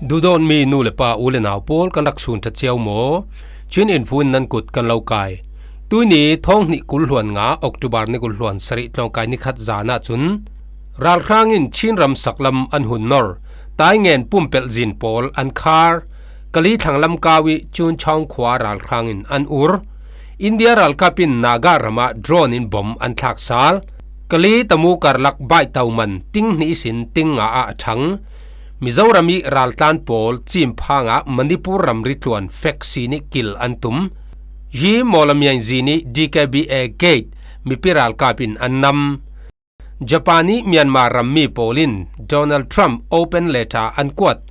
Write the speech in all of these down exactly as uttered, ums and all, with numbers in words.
Duhdawtmi nu le pa, u le nau pawl, kan rak sun ṭha cio maw? Chin Info in nan kut kan lo kai. Tuini thawng hnih kul hluan nga, October ni kul hluan sarih, tlawngkai ni khat zan ahcun ralhrang in Chin ram saklam an hun nor, Taingen pumpelh zin pawl an khar, Kali thlanglam kau ih Chunchang khua ralhrang in an ur, India ralkap in Naga ram ah drone in bom an thlak sal, Kali Tamu karlak baihto man ting hnih ihsin ting nga ah a ṭhang, Mizoram ih raltlan pawl cimphang ah Manipur ramri tluan fek sin ih kil an tum. Hi Mawlamyaing zin ih D K B A gate mipi ralkap in an nam. Japan ih Myanmar rammi pawl in Donald Trump open letter an kuat.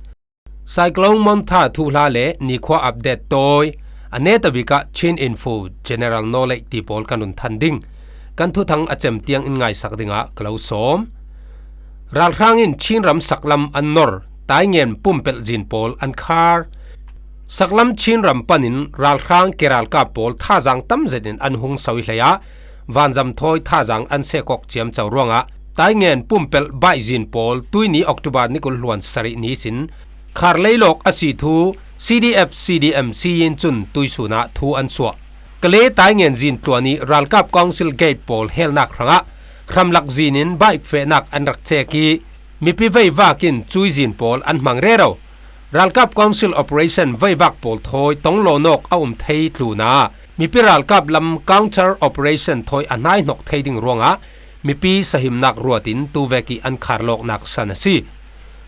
Cyclone Montha thuhla le nikhua update tawi. A netabik ah Chin Info General Knowledge ti pawl kan run than ding. Kan thuthang a cem tiang in ngaisak dingah ka lo sawm. Ralhrang in Chin ram saklam an nor, Taingen pumpelh zin pawl an khar. Saklam Chin ram panin ralhrang keralkap pawl thazaang tam zetin an hung so ih hleiah vanzam thawi thazaang an sehkawk ciamco ruangah Taingen pumpelh baih zin pawl tuini October ni kul hluan sarih ni ihsin khar leilawk a si thu C D F C D M Siyin cun tuisun ah thu an suah. Kale Taingen zin tluan ih ralkap council gate pawl helnak hrangah hramlak zin in baih fehnak an rak cek ih mipi veivak in cui zin pawl an hmang rero. Ralkap council operation veivak pawl thawi tonglawnawk a um thei tlunah mipi ralkap lam counter operation thawi a hnaihnok thei ding ruangah mipi sahimnak ruat in tuvek ih an kharlawknak san a si.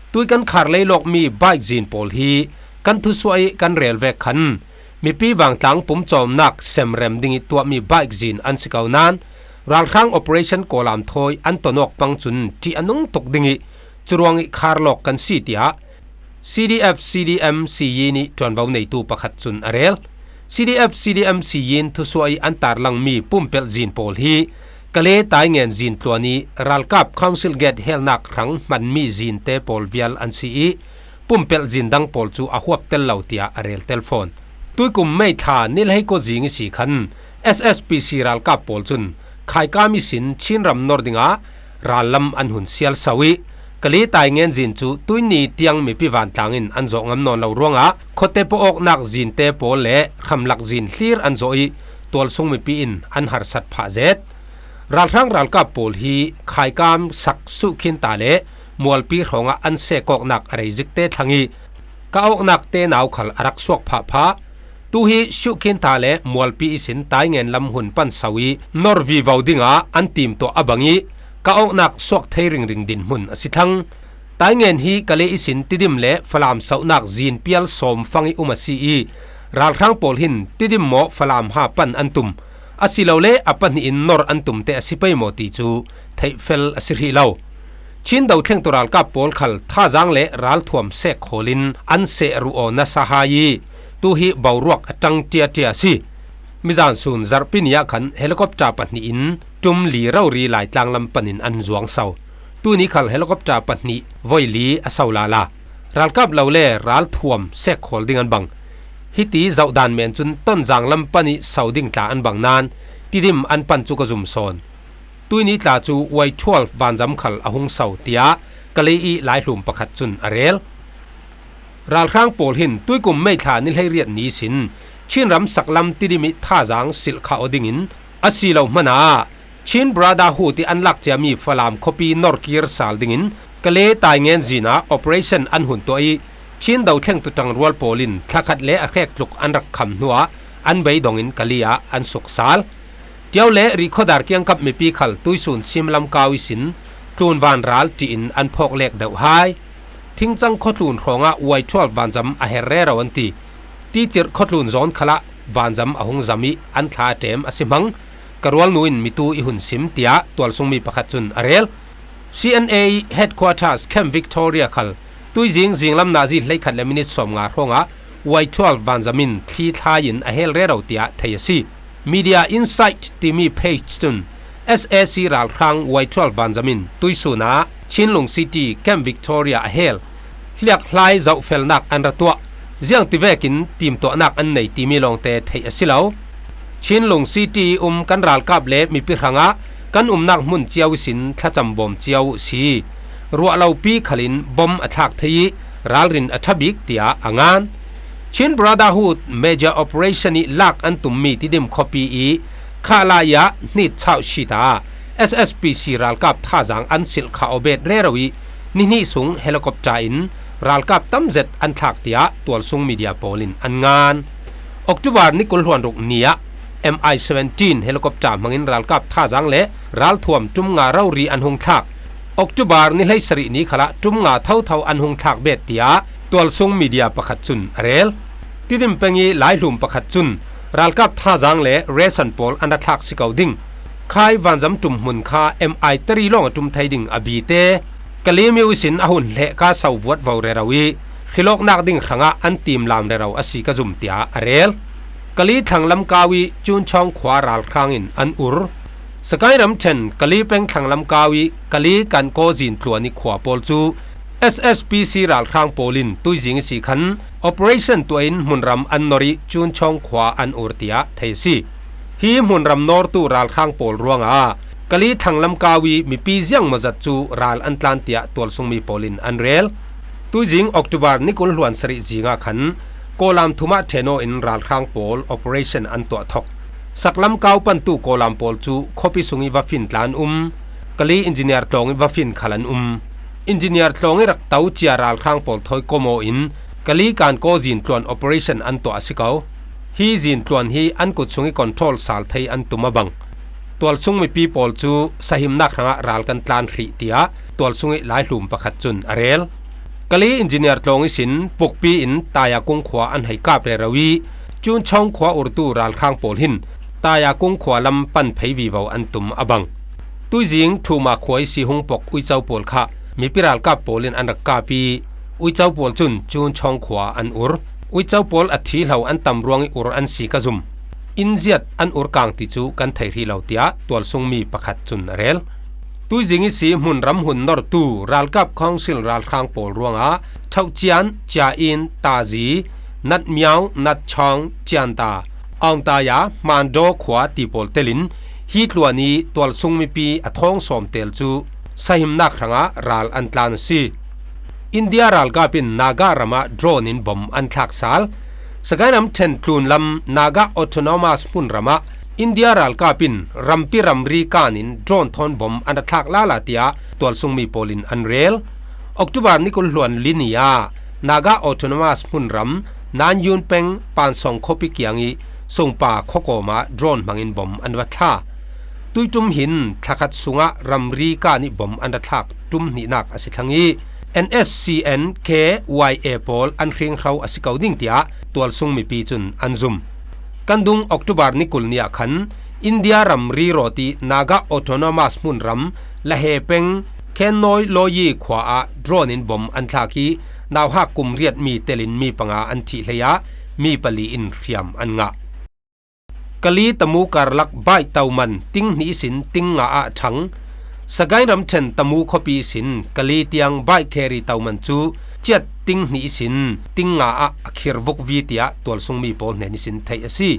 Tui kan khar leilawkmi baih zin pawl hi kan thusuah ih kan rel vek khan mipi vangtlang pumcawmnak semrem dingih tuahmi baih zin an si ko nain ralhrang operation kawlam thawi an tonawk pang cun ṭih a nung tuk dingih curuangih kharlawk kan si, tiah C D F C D M Siyin ih ṭuanvo neitu pakhat cun a rel. C D F C D M Siyin thusuah ih an tarlangmi pumpelh zin pawl hi Kale Taingen zin tluan ih ralkap council gate helnak hrang hmanmi zinte pawl vial an si ih pumpelh zin dang pawl cu a huap tel lo, tiah a rel tel fawn. Tuikum May thla ni le hleikua zing ihsi khan S S P C ralkap pawl cun khaikam ihsin Chin ram nor dingah rallam an hun sial so ih Kali Taingen zin cu tuini tiang mipi vantlang in an zawh ngam nawn lo ruangah khuate pawh awknak zinte pawl le hramlak zin hlir an zawh ih tualsung mipi in an harsat phah zet. Ralhrang ralkap pawl hi khaikam, sak, suhkhinta le mualpi hrawngah an sehkawknak a rei zikte thlang ih ka awknak te nau khal a rak suak phahphah. Tu hi suhkhinta le mualpi ihsin Taingen lam hun pan so ih nor vivo dingah an timtuah a bang ih ka awknak suak thei ringring dinhmun a si thlang. Taingen hi Kale ihsin Tidim le Falam sohnak zin pial sawm fang ih um a si ih ralhrang pawl hin Tidim maw Falam ha pan an tum, asilole a pahnih in nor an tumte a si pei maw ti cu theihfel a si hrih lo. Chin dothlengtu ralkap pawl khal thazaang le ralthuam sek khawl in an seh ruh aw nasa hai ih tu hi boruak a ṭang ṭiaṭia a si. Mizan sun zarhpi ni ah khan helicopter pahnih in ṭum li rori Laitlang lam panin an zuang so. Tuni khal helicopter pahnih voi li a so lala. Ralkap lo le ralthuam sek khawl ding an bang. Hiti zohdan men cun Tonzang lam pan ih so ding tla an bang nain Tidim an pan cu ka zum sawn. Tuini tla cu Y twelve vanzam khal a hung so, tiah Kale ih laihlum pakhat cun a rel. Ralhrang pawl hin tuikum May thla ni hleiriat ni ihsin Chin ram saklam Tidim ih thazaang silh khah aw dingin a si lo hmanah Chin Brotherhood ih an lak ciami Falam khuapi nor kir sal dingin Kale Taingen zin ah operation an hun tuah ih Chin dothlengtu ṭangrual pawl in thlakhat le a hrek tluk an rak kham hnuah an beidong in Kali ah an suksal. Ṭio le Rihkhawdar kiangkap mipi khal tuisun simlam kau ihsin tlunvan ral ṭih in an phawk lek deuh hai. Thingcang khuatlun hrawngah Y twelve vanzam a her rero an ti. Ticirh khuatlun zawn khalah vanzam a hung zam ih an thla a ṭem a si hmang. Ka rualnu in mitu ih hun sim, tiah tualsungmi pakhat cun a rel. C N A ih headquarters Camp Victoria khal tuizing zinglam nazi hleikhat le minit sawmnga hrawngah Y twelve vanzam in thli thlai in a hel rero, tiah thei a si. Media Insight timi page cun S A C ralhrang Y twelve vanzam in tuisun ah Chinlung City Camp Victoria a hel. Hliakhlai zohfelnak an ra tuah. Ziangtivekin timtuahnak an nei timi lawngte theih a si lo. Chinlung City ih um kan ralkap le mipi hrangah kan umnak hmun cio ihsin thlacam bawm cio uh si. Ruah lopi khalin bom a thlak thei ih ralrin a ṭha bik tiah a ngan. Chin Brotherhood Major Operation ih lak an tummi Tidim khuapi ih khah lai ah hnit chauh si ta SSPC ralkap thazaang an silh khah aw bet rero ih ni hnih sung helicopter in ralkap tam zet an thlak tiah tualsung media pawl in an ngan. October ni kul hluan ruk ni ah M I seventeen helicopter hmangin ralkap thazaang le ralthuam ṭum nga rori an hung thlak. October ni hleisarih ni khalah ṭum nga thotho an hung thlak bet tiah tualsung media pakhat cun a rel. Tidim peng ih laihlum pakhat cun ralkap thazaang le ration pawl an ra thlak si ko ding. Khai vanzam ṭum hmun kha M I tari lawng a ṭum thei ding a bite Kalay Myo ihsin a hun hleh ka so vuat vo rero ih hrilawknak ding hrangah an timlam rero a si ka zum tiah a rel. Kalay thlanglam kau ih Cunchawng khua ralhrang in an ur. Sagaing ramṭhen Kalay peng thlanglam kau ih Kalay Kankaw zintluan ih khua pawl cu SSPC ralhrang pawl in tuizing ihsi khan operation tuah in hmunram an nor ih Cunchawng khua an ur tiah thei a si. Hi hmunram nawrtu ralhrang pawl ruangah Kalay thlanglam kau ih mipi ziangmawzat cu ral an tlan tiah tualsungmi pawl in an rel. Tuizing October ni kul hluan sarih zingah khan Kawlam thumah ṭhen aw in ralhrang pawl operation an tuah thok. Saklam kau pantu Kawlam pawl cu khuapi sung ih va fin tla an um. Kalay Engineer tlawng ih va fin khal an um. Engineer tlawng ih rak to cia ralhrang pawl thawi kom aw in Kalay Kankaw zintluan operation an tuah a si ko. Hi zintluan hi an kut sung ih control sal thei an tum a bang. Tualsung mipi pawl cu sahimnak hrangah ral kan tlan hrih tiah tualsung ih laihlum pakhat cun a rel. Kalay Engineer tlawng ihsin pukpi in Tayakung khua an hei kap rero ih Cunchawng khua urtu ralhrang pawl hin Tayakung khua lam pan phei vivo an tum a bang. Tuizing Thuma khua ihsi hung pok uico pawl kha mipi ralkap pawl in an rak kap ih uico pawl cun Cunchawng khua an ur. Uico pawl a thi hlo an tam ruangih ur an si ka zum. Inn ziat an ur kang ti cu kan thei hrih lo tiah tualsungmi pakhat cun a rel. Tuizing ihsi hmunram hun nortu ralkap council ralhrang pawl ruangah Ṭhohcian, Cia-in, Tazi, Natmiau, Natchawng, Cianta, Aungtaya, Hmandaw khua ti pawl telin hi tluan ih tualsung mipi a thawng sawm tel cu sahimnak hrangah ral an tlan a si. India ralkap in Naga ramah drone in bom an thlak sal. Sagaing ramṭhen tlunlam Naga Autonomous hmunram ah India ralkap in rampi ramri kan in drone thawn bom an ra thlak lala tiah tualsungmi pawl in an rel. October ni kul hluan li ni ah Naga Autonomous hmunram Nanyun peng Pansawng khuapi kiang ih Sungpa khuakawm ah drone hmangin bom an va thla. Tuiṭum hin thlakhat sungah ramri kan ih bom an ra thlak ṭum hnihnak a si thlang ih N S C N K Y A pawl an hringhro a si ko ding tiah tualsung mipi cun an zum. Kan dung October ni kul ni ah khan India ramri rawt ih Naga Autonomous hmunram Lahe peng Khennawi Lawyi khua ah drone in bom an thlak ih nauhak kum riat mi telin mi panga an thih hlei ah mi pali in hriam an ngah. Kalay Tamu karlak bike toman ting hnih ihsin ting nga ah a ṭhang. Sagaing ramṭhen Tamu khuapi ihsin Kalay tiang bike carry toman cu ciat ting hnih ihsin ting nga ah a khir vukvi tiah tualsungmi pawl hnen ihsin theih a si.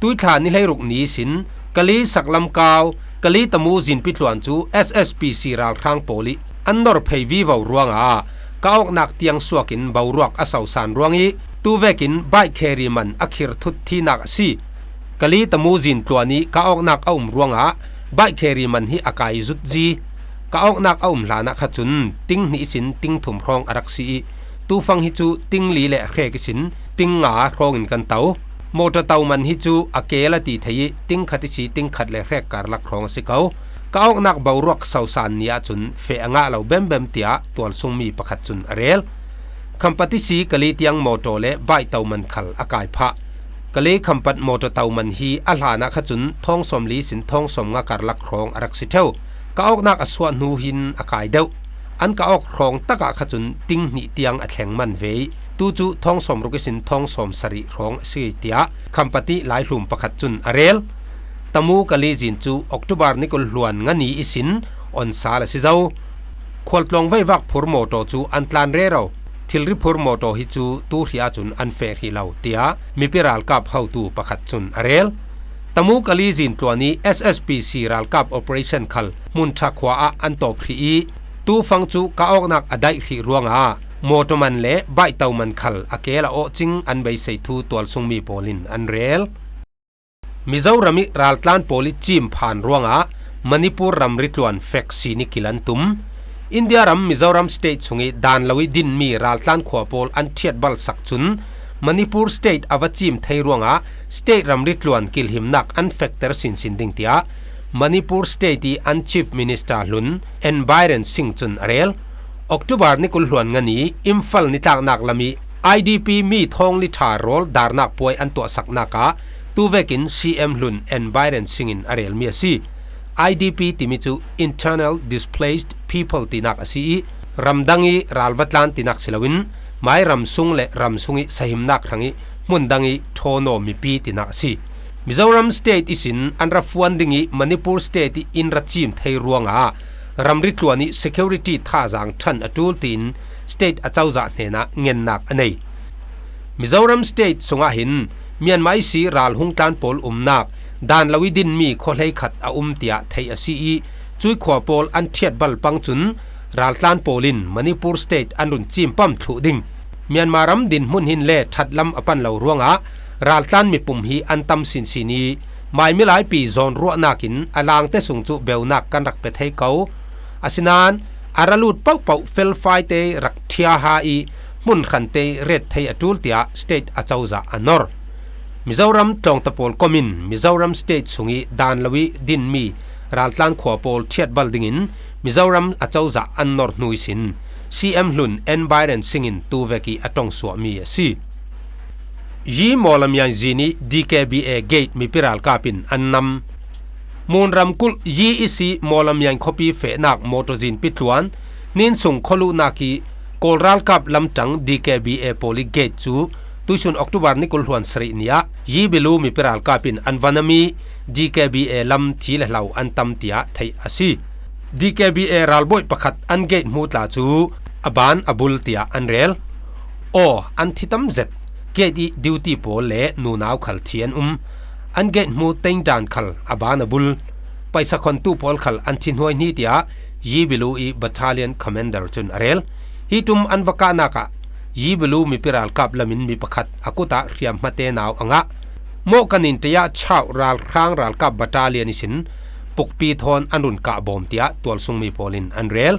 Tuithla ni hleiruk ni ihsin Kalay saklamkau Kalay Tamu zinpi tluan cu S S P C ralhrang pawl ih an nor phei vivo ruangah ka awknak tiang suak in boruak a sosan ruang ih tuvekin bike carry man a khir thut thihnak a si. Kalay Tamu zintluan ih ka awknak a um ruangah bike carry man hi a kai zutzi. Ka awknak a um hlanah kha cun ting hnih ihsin ting thum hrawng a rak si ih tufang hi cu ting li le hrek ihsin ting nga hrawngin kan to. Mawṭaw to man hi cu a keel a ti thei ih ting khat ihsi ting khat le hrek karlak hrawng a si ko. Ka awknak boruak sosan ni ahcun feh a ngah lo bembem tiah tualsungmi pakhat cun a rel. Khampat ihsi Kalay tiang mawṭaw le bike toman khal a kai phah. Kalay Khampat mawṭaw toman hi a hlanah kha cun thawng sawm li ihsin thawng sawm nga karlak hrawng a rak si ṭheu. Ka awknak a suah hnu hin a kai deuh. An ka awk hrawng takah kha cun ting hnih tiang a thleng man ve ih tu cu thawng sawm ruk ihsin thawng sawm sarih hrawng a si, tiah Khampat ih laihlum pakhat cun a rel. Tamu Kalay zin cu October ni kul hluan nga ni ihsin on sal a si zo. Khualtluang veivak phur mawṭaw cu an tlan rero. Thilri phur mawṭaw hi cu tu hri ahcun an feh hrih lo, tiah mipi ralkap hotu pakhat cun a rel. Tamu Kalay zintluan ih S S P C ralkap operation khal hmunṭha khua ah an tawp hrih ih tufang cu ka awknak a daih hrih ruangah mawtaw man le baihto man khal a keel a awhcing an beisei thu tualsung mi pawlin an rel. Mizoram ih raltlan pawl ih cim phan ruangah Manipur ramri tluan fek sin ih kilan tum. India ram Mizoram state sungih dan lo ih dinmi raltlan khua pawl an thiatbalsak cun Manipur state a va cim thei ruangah state ramri tluan kilhimnak an fekter sinsin ding tiah Manipur state ih an Chief Minister hlun N Biren Singh cun a rel. October ni kul hluan ngan ih Imphal nitlaknak lam ih I D P mi thawng li ṭha rawl darnak puai an tuahsaknak ah tuvekin C M hlun N Biren Singh in a relmi a si. I D P timi cu Internal Displaced People tinak a si ih ramdang ih ralvatlan tinak si loin mai ramsung le ramsung ih sahimnak hrangih hmundang ih ṭhawnaw mipi tinak a si. Mizoram state ihsin an ra fuan ding ih Manipur state ih in ra cim thei ruangah ramri tluan ih security thazaang ṭhan a ṭul tiin state acozah hnenah ngennak a nei. Mizoram state sungah hin Myanmar ihsi ralhung tlan pawl umnak dan lo ih dinmi khua hleikhat a um tiah theih a si ih cuih khua pawl an thiatbal pang cun raltlan pawl in Manipur state an run cimpam thluh ding. Myanmar ram dinhmun hin le ṭhatlam a pan lo ruangah raltlan mipum hi an tam sinsin ih mai milaipi zawnruahnak in a langte sung cu beunak kan rak pe thei ko. Asinain a ra lut pohpoh felfaite rak ṭhiaha ih hmunhrante ret thei a ṭul tiah state acozah a nor. Mizoram tlawngta pawl kom in Mizoram state sungih dan lo ih dinmi raltlan khua pawl thiatbal dingin Mizoram acozah an nor hnu ihsin C M hlun N Biren Singh in tuvek ih a ṭongsuahmi a si. Yi Mawlamyang zin ih D K B A gate mipi ralkap in an nam. Mun ramkulh Yi ihsi Mawlamyang khuapi fehnak mawtaw zin pitluan hninsung khualuhnak ih Kawl ralkap lamṭang D K B A pawl ih gate cu tuihsun October ni kul hluan sarih ni ah Yi Bilu mipi ralkap in an va nam ih D K B A lam thi le hlo an tam tiah theih a si. D K B A ralbawi pakhat an gate hmu tla cu a ban a bul tiah an rel. Aw, an thi tam zet. Gate ih duty pawl le nunau khal thi an um. An gate hmu tengdan khal a ban a bul. Paisa khontu pawl khal an thi hnuaihni tiah Yi Bilu ih battalion commander cun a rel. Hi ṭum an va kahnak ah Yi Bilu mipi ralkap lamin mi pakhat a kut ah hriamhma tenau a ngah. Mawhkan in tei ah chauh ralhrang ralkap battalion ihsin pukpi thawn an run kah bawm tiah tualsungmi pawl in an rel.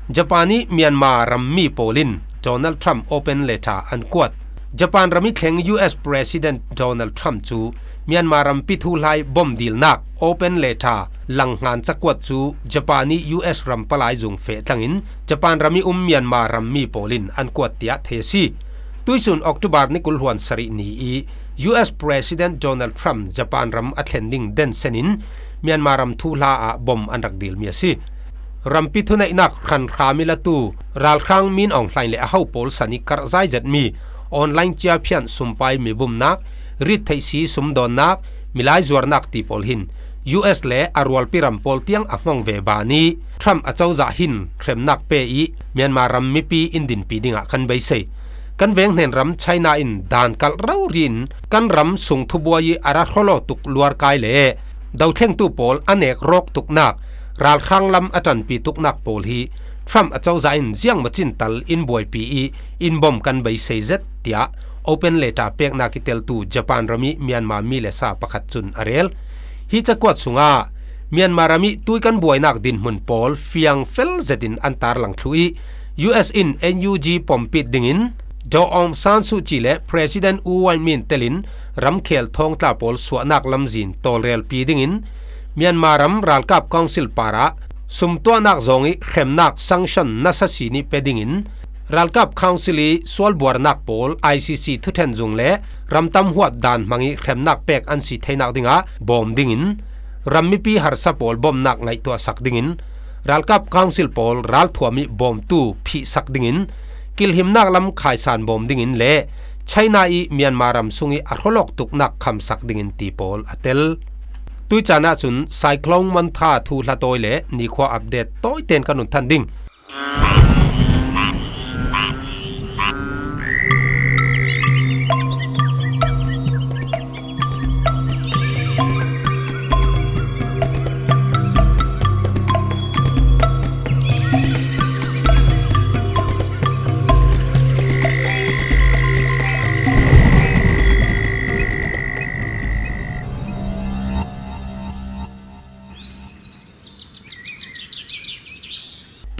Japan ih Myanmar rammi pawl in Donald Trump open letter an kuat. Japan ram ih thleng U S President Donald Trump cu Myanmar rampi thuhla ih bom dilnak open letter langhngan cakuat cu Japan ih U S ram palai zung feh tlangin Japan ram ih um Myanmar rammi pawl in an kuat tiah thei a si. Tuihsun October ni kul hluan sarih ni ih U S President Donald Trump Japan ram a thlen ding densen in Myanmar ram thuhla ah bom an rak dilmi a si. Rampi thuneihnak hranhram ih latu ralhrang Min Aung Hlaing le a ho pawl san ih karhzai zetmi online ciaphian sumpai mibumnak, rittheihsi sumdawnnak, milai zuarnak ti pawl hin U S le a rualpi ram pawl tiang a hmang ve ban ih Trump acozah hin hremnak pe ih Myanmar ram mipi in dinpi dingah kan beisei. Kan veng hnen ram China in dan kalh rori in kan ram sung thubuai ih a ra hrawlaw tuk luarkai le dothlengtu pawl a nek rawk tuknak, ralhrang lam a ṭanpi tuknak pawl hi Trump acozah in ziangmaw cintal in buaipi ih in bom kan beisei zet, tiah open letter peknak ih teltu Japan ram ih Myanmar mi le sa pakhat cun a rel. Hi cakuat sungah Myanmar ram ih tui kan buainak dinhmun pawl fiangfel zetin an tarlang thluh ih U S in N U G pompit dingin Daw Aung San Suu Kyi le President U Win Myint telin ramkhel thawngtla pawl suahnak lamzin tawlrelpi dingin Myanmar ram ralkap council parah sumtuahnak zawng ih hremnak sanction nasa sin ih pe dingin ralkap council ih sualbuarnak pawl I C C thuṭhen zung le ramtam huap dan hmang ih hremnak pek an si theinak dingah bawm dingin ram mipi harsa pawl bawmhnak ngaihtuahsak dingin ralkap council pawl ralthuam ih bawmtu phihsak dingin kilhimnak lam khaisan bawm dingin le China ih Myanmar ram sungih a hrawlawk tuknak khamsak dingin ti pawl a tel. Tuican ahcun Cyclone Mantha thuhla tawi le nikhua update tawi ten kan run than ding.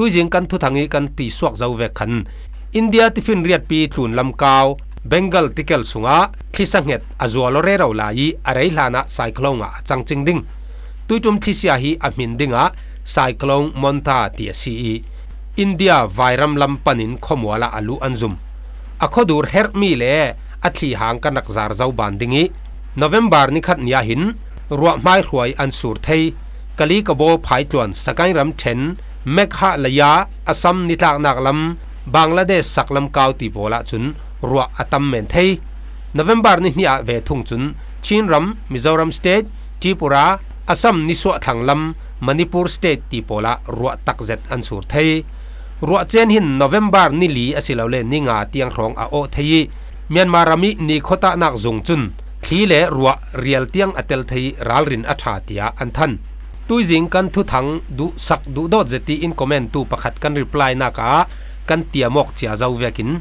Tuizing kan thuthang i kan tisuak zo vek khan India tifinriatpi tlun lamkau Bengal tikel sungah thlisa nghet a zual aw rero lai i a rei hlanah cyclone ah a cangcing ding. Tuitum thlisia hi a hmin dingah Cyclone Montha ti a si i India vairam lam panin khuamualah a luh an zum. A khuadur herhmi le a thli hang kan rak zar zo ban ding i November ni khat ni ah hin ruah hmaihruai an sur thei. Kali Kabo phaitluan Sagaing ramṭhen, Meghalaya, Assam nitlaknak lam, Bangladesh saklam kau ti pawl ah cun ruah a tam men thei. November ni hnih ah ve thung cun Chin ram, Mizoram State, Tripura, Assam nisuah thlang lam, Manipur State ti pawl ah ruah takzet an sur thei. Ruah cen hin November ni li asilole ni nga tiang hrawng a awh thei i Myanmar ram i ni khuatahnak zung cun thli le ruah rial tiang a tel thei i ralrin a ṭha tiah an than. Tuizing kan thuthang duhsak duhdawt zet i in comment tu pakhat kan reply nak ah kan tiam awk cia zo vekin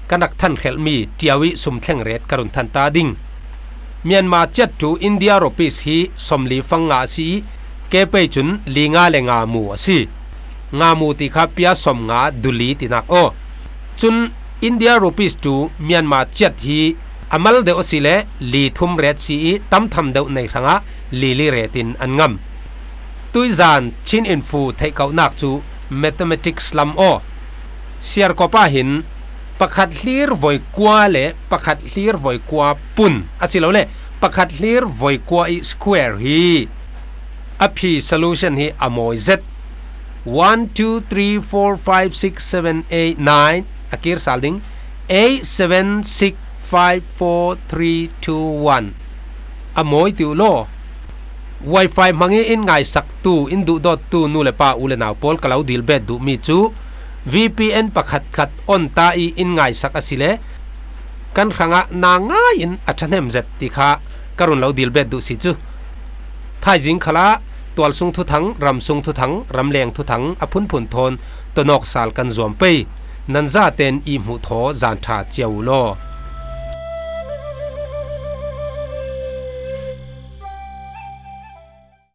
kan rak than khelhmi ṭiau i sum thleng ret ka run than ta ding. Myanmar ciat tu India rupees hi sawmli fang nga a si i ke pei cun li nga le nga mu a si. Nga mu ti kha pia sawm nga duli tinak aw. Cun India rupees tu Myanmar ciat hi a mal deuh a si le li thum ret si i tam tham deuh nei hrangah li li ret in an ngam. Tuizan Chin Info theihkauhnak cu mathematics lam aw. Siarkop ah hin pakhat hlir voi kua le pakhat hlir voi kua pun asilole pakhat hlir voi kua i square hi a phi solution hi a mawi zet. One, two, three, four, five, six, seven, eight, nine a kir sal ding. Eight, seven, six, five, four, three, two, one. A mawi ti uh law. Wi-Fi hmang i in ngaisaktu, in duhdawttu nu le pa, u le nau pawl ka lo dilbet duhmi cu V P N pakhat khat on ta i in ngaisak a si le kan hrangah na ngai in a ṭhahnem zet ti kha ka run lo dilbet duh si cu. Thaizing khalah tualsung thuthang, ramsung thuthang, ramleng thuthang a phunphun thawn tonawk sal kan zuam pei. Nan zaten i hmuh thaw zan ṭha cia uh law.